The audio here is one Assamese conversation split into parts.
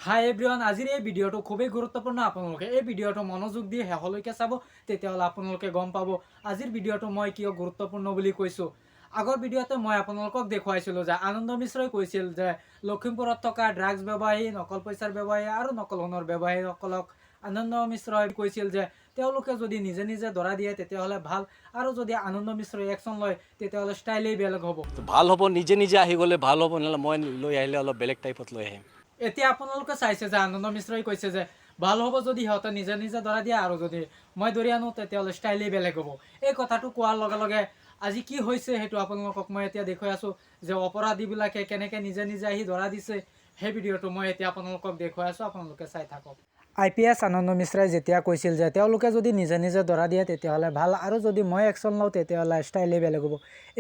হাই এভৰিৱান, আজিৰ এই ভিডিঅ'টো খুবেই গুৰুত্বপূৰ্ণ। আপোনালোকে এই ভিডিঅ'টো মনোযোগ দি শেষলৈকে চাব, তেতিয়াহ'লে আপোনালোকে গম পাব আজিৰ ভিডিঅ'টো মই কিয় গুৰুত্বপূৰ্ণ বুলি কৈছোঁ। আগৰ ভিডিঅ'তে মই আপোনালোকক দেখুৱাইছিলোঁ যে আনন্দ মিশ্ৰই কৈছিল যে লখিমপুৰত থকা ড্ৰাগছ ব্যৱসায়ী, নকল পইচাৰ ব্যৱসায়ী আৰু নকল সোণৰ ব্যৱসায়ীসকলক আনন্দ মিশ্ৰই কৈছিল যে তেওঁলোকে যদি নিজে নিজে ধৰা দিয়ে তেতিয়াহ'লে ভাল আৰু যদি আনন্দ মিশ্ৰই একশ্যন লয় তেতিয়াহ'লে ষ্টাইলেই বেলেগ হ'ব। তো ভাল হ'ব, নিজে নিজে আহি গ'লে ভাল হ'ব, নহ'লে মই লৈ আহিলে অলপ বেলেগ টাইপত লৈ আহিম। এতিয়া আপোনালোকে চাইছে যে আনন্দ মিশ্ৰই কৈছে যে ভাল হ'ব যদি সিহঁতে নিজে নিজে ধৰা দিয়ে আৰু যদি মই ধৰি আনো তেতিয়াহ'লে ষ্টাইলেই বেলেগ হ'ব। এই কথাটো কোৱাৰ লগে লগে আজি কি হৈছে সেইটো আপোনালোকক মই এতিয়া দেখুৱাই আছোঁ যে অপৰাধীবিলাকে কেনেকৈ নিজে নিজে আহি ধৰা দিছে। সেই ভিডিঅ'টো মই এতিয়া আপোনালোকক দেখুৱাই আছোঁ, আপোনালোকে চাই থাকক। আইপিএছ আনন্দ মিশ্ৰাই যেতিয়া কৈছিল যে তেওঁলোকে যদি নিজে নিজে ধৰা দিয়ে তেতিয়াহ'লে ভাল আৰু যদি মই একশ্যন লওঁ তেতিয়াহ'লে ষ্টাইলেই বেলেগ হ'ব,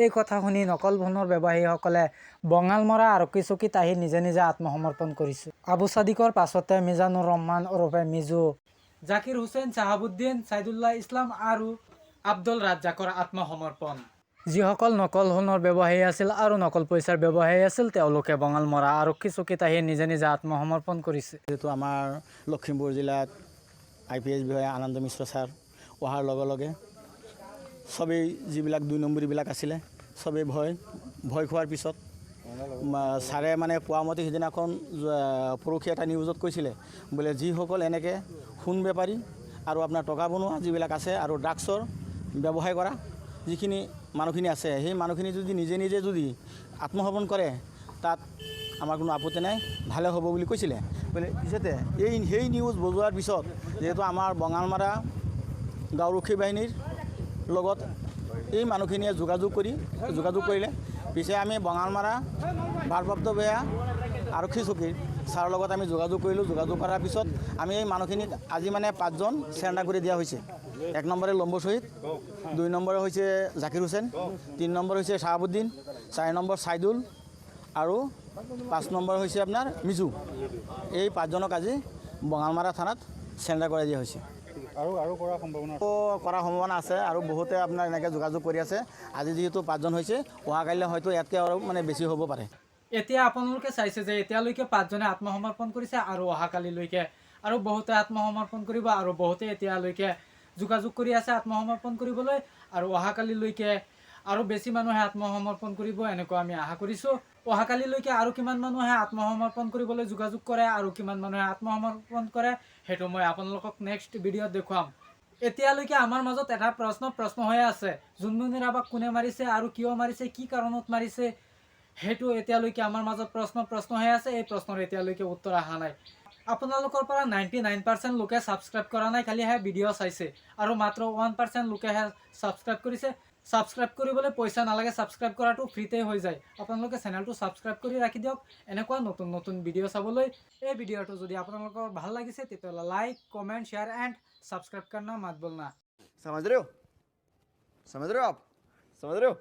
এই কথা শুনি নকল সোণৰ ব্যৱসায়ীসকলে বঙালমৰা আৰক্ষী চকীত আহি নিজে নিজে আত্মসমৰ্পণ কৰিছে। আবু চাদিকৰ পাছতে মিজানুৰ ৰহমান ওৰফে মিজু, জাকিৰ হুছেইন, চাহাবুদ্দিন, ছাইদুল্লাহ ইছলাম আৰু আব্দুল ৰাজ্জাকৰ আত্মসমৰ্পণ। যিসকল নকল সোণৰ ব্যৱসায়ী আছিল আৰু নকল পইচাৰ ব্যৱসায়ী আছিল, তেওঁলোকে বঙালমৰা আৰক্ষী চকীত আহি নিজে নিজে আত্মসমৰ্পণ কৰিছে। যিহেতু আমাৰ লখিমপুৰ জিলাত আইপিএছ বিষয়া আনন্দ মিশ্ৰ ছাৰ অহাৰ লগে লগে চবেই যিবিলাক দুই নম্বৰীবিলাক আছিলে, চবেই ভয় ভয় খোৱাৰ পিছত ছাৰে মানে কোৱা মতে সিদিনাখন পৰহি এটা নিউজত কৈছিলে বোলে যিসকল এনেকৈ সোণ বেপাৰী আৰু আপোনাৰ টকা বনোৱা যিবিলাক আছে আৰু ড্ৰাগছৰ ব্যৱসায় কৰা যিখিনি মানুহখিনি আছে, সেই মানুহখিনি যদি নিজে নিজে যদি আত্মসমৰ্পণ কৰে, তাত আমাৰ কোনো আপত্তি নাই, ভালে হ'ব বুলি কৈছিলে বোলে। পিছতে এই সেই নিউজ বজোৱাৰ পিছত যিহেতু আমাৰ বঙালমৰা গাঁওৰক্ষী বাহিনীৰ লগত এই মানুহখিনিয়ে যোগাযোগ কৰিলে। পিছে আমি বঙালমৰা ভাৰপ্ৰাপ্ত বিষয়া আৰক্ষী চকীৰ ছাৰৰ লগত আমি যোগাযোগ কৰিলোঁ। যোগাযোগ কৰাৰ পিছত আমি এই মানুহখিনিক আজি মানে পাঁচজন চেৰেণ্ডাৰ কৰি দিয়া হৈছে। এক নম্বৰে লম্বু শ্বহীদ, দুই নম্বৰে হৈছে জাকিৰ হুছেইন, তিনি নম্বৰ হৈছে শ্বাহাবুদ্দিন, চাৰি নম্বৰ ছাইদুল আৰু পাঁচ নম্বৰ হৈছে আপোনাৰ মিজু। এই পাঁচজনক আজি বঙালমৰা থানাত চেৰেণ্ডাৰ কৰাই দিয়া হৈছে। আৰু কৰাৰ সম্ভাৱনা? কৰাৰ সম্ভাৱনা আছে আৰু বহুতে আপোনাৰ এনেকৈ যোগাযোগ কৰি আছে। আজি যিহেতু পাঁচজন হৈছে, অহাকাইলৈ হয়তো ইয়াতকৈ আৰু মানে বেছি হ'ব পাৰে। এতিয়া আপোনালোকে চাইছে যে এতিয়ালৈকে পাঁচজনে আত্মসমৰ্পণ কৰিছে আৰু অহাকালিলৈকে আৰু বহুতে আত্মসমৰ্পণ কৰিব আৰু বহুতে এতিয়ালৈকে যোগাযোগ কৰি আছে আত্মসমৰ্পণ কৰিবলৈ আৰু অহাকালিলৈকে আৰু বেছি মানুহে আত্মসমৰ্পণ কৰিব, এনেকুৱা আমি আশা কৰিছোঁ। অহাকালিলৈকে আৰু কিমান মানুহে আত্মসমৰ্পণ কৰিবলৈ যোগাযোগ কৰে আৰু কিমান মানুহে আত্মসমৰ্পণ কৰে, সেইটো মই আপোনালোকক নেক্সট ভিডিঅ'ত দেখুৱাম। এতিয়ালৈকে আমাৰ মাজত এটা প্ৰশ্ন প্ৰশ্ন হৈ আছে, জোনমণি ৰাভাক কোনে মাৰিছে আৰু কিয় মাৰিছে, কি কাৰণত মাৰিছে, সেইটো এতিয়ালৈকে আমাৰ মাজত প্ৰশ্ন প্ৰশ্ন হৈ আছে। এই প্ৰশ্নৰ এতিয়ালৈকে উত্তৰ অহা নাই। আপোনালোকৰ পৰা 99% লোকে ছাবস্ক্ৰাইব কৰা নাই, খালিহে ভিডিঅ' চাইছে আৰু মাত্ৰ 1% লোকেহে ছাবস্ক্ৰাইব কৰিছে। ছাবস্ক্ৰাইব কৰিবলৈ পইচা নালাগে, ছাবস্ক্ৰাইব কৰাটো ফ্ৰীতে হৈ যায়। আপোনালোকে চেনেলটো ছাবস্ক্ৰাইব কৰি ৰাখি দিয়ক এনেকুৱা নতুন নতুন ভিডিঅ' চাবলৈ। এই ভিডিঅ'টো যদি আপোনালোকৰ ভাল লাগিছে, তেতিয়াহ'লে like, comment, share and subscribe करना मत भूलना। समझ रहे हो? समझ रहे हो आप? समझ रहे हो?